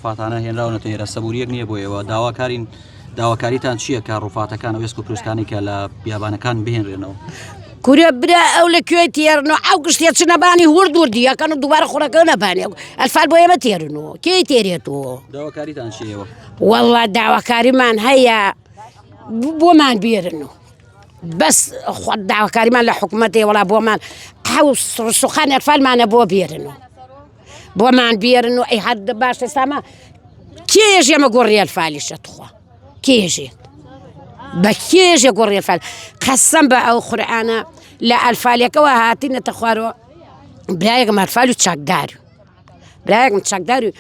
ڕوفاتانە هێنراونەتە ئێرە سەبوریەک نییە بۆ ئێوە داواکارین داواکاریتان چییە کە ڕوفاتەکان و ئێسک و پروسکانی کە لە بیابانەکان بهێنرێنەوە؟ کورە برا ئەو لە کوێ تێرن و ئەو گشتێ چنە بانی هورد وردی یەکەن و دووبارە خوڕەکە نەبانێ ئەلفال بۆ ئێمە تێرن و کێی تێرێتەوە داواکاریتان چییە ئێوە؟ وەڵا داواکاریمان هەیە بۆمان بێرن و بەس خۆ داواکاریمان لە حکوومەتێ وەڵا بۆمان ئەو سوخان ئەرفالمانە بۆ بێرن و بۆمان بێرن و ئەی هەر باش ئێستامە کێژ ئێمە گۆڕی ئەلفالیشە تخوا کێژێت بە کێژێ گۆڕی ئەلفال قەسەم بە ئەو قورئانە لە ئەلفالەکەەوە هاتینەتە خوارەوە برایەکم ئەلفال و چاکدار برایەکم چەکدار و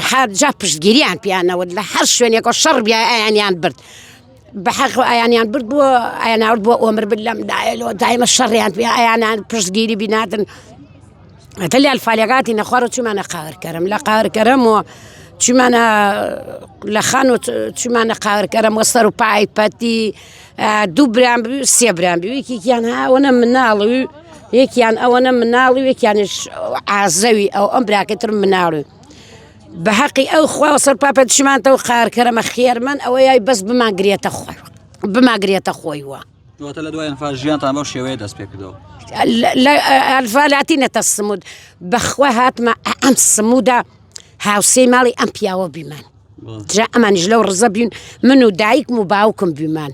هەر جا پشتگیریان پیانەوە لە هەر شوێنێکەوە شەڕ بیا ئەیانیان برد بە حەق ئەیانیان برد بۆ ئەیاناورد بۆ ئۆمر بن لەم دایلەوە دایمە شەڕیان پێ ئەیانان پشتگیری بیناتن هەتا لە ئەلفالەکاتی نەخوارە چوومانە قاهرکەرم لە قاهرکەرم و چوومانە لە خان و چوومانە قاهرکەرم وە سەر و پای پەتی دوو برام بوو سێ برام بوو یەکێکیان ئەوەنە مناڵ و یەکیان ئەوەنە مناڵ و یەکیانش ئازەوی ئەو ئەم براکەی تر مناڵ و بە حەقی ئەو خوا سەر پاپە چمانتەوە قارکەرەمە خێرمەن ئەوە یای بەس بمانگرێتە خۆی بماگرێتە خۆی وە. واتە لە دوای ئەنفال ژیانتان بەو شێوەیە دەست پێ کردەوە. لە ئەنفالاتی نەتە سمود بەخوا هاتمە ئەم سمودا هاوسێی ماڵی ئەم پیاوە بیمان. جا ئەمانیش لەو ڕزە بین من و دایکم و باوکم بیمان.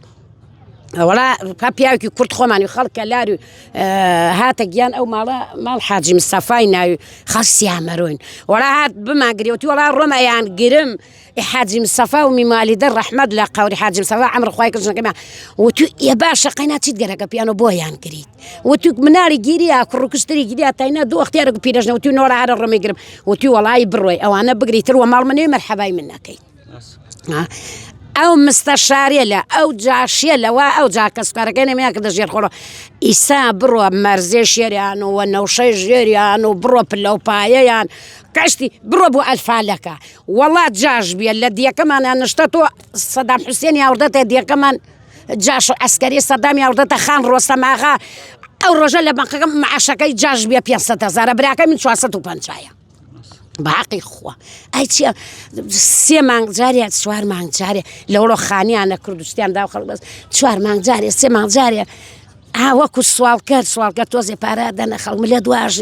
وەڵا پا پیاوێکی کورد خۆمانی خەڵکە لار و هاتە گیان ئەو ماڵە ماڵ حاجی مستەفای ناوی خەڵ سیامەرۆین وەڵا هات بمانگرێوتی وەڵا ڕۆمەیان گرم حاجی مستەفا و میمالیدە ڕەحمەت لە قەوری حاجی مستەفا ئەمر خوای کرد ژنەکەمان وتو ئێ باشە قەینا چیت گەرەکە پیانۆ بۆیان گریت وتو مناڵی گیریا کوڕ و کشتری گیریا تاینا دوو ئەختیارێک و پیرەژنە وتو نۆرە هەرە ڕۆمی گرم وتو وەڵایی بڕۆی ئەوانە بگری تر وە ماڵ منێ مەرحەبای من نەکەیت ئەو مستەشارێ لە ئەو جاشیە لەوە ئەو جا کەسوکارەکەی نەمیان کردە ژێر خۆڵ ئیسا بڕۆ مەرزێ شێریان و نەوشەی ژێریان و بڕۆ پلە و پایەیان کەشتی بڕۆ بۆ ئەلفالەکە وەڵا جاش بیە لە دیەکەمانە نشتە تۆ سەدام حوسێن یاوردەتە دیەکەمان جاش و ئەسکەری سەدام یاوردەتە خان ڕۆستەماغا ئەو ڕۆژە لە بەنقەکەم معاشەکەی جاش بیە 500 هەزارە براکەی من 450 بە حەقی خوا ئەی چیە سێ مانگ جارێ چوار مانگ جارێ لەوڵۆ خانیانە کوردستان دا خەڵک بەس چوار مانگ جارێ سێ مانگ جارێ ها وەکو سواڵکەر سواڵکە تۆزێ پارە دەنە خەڵک ملێ دواژێ.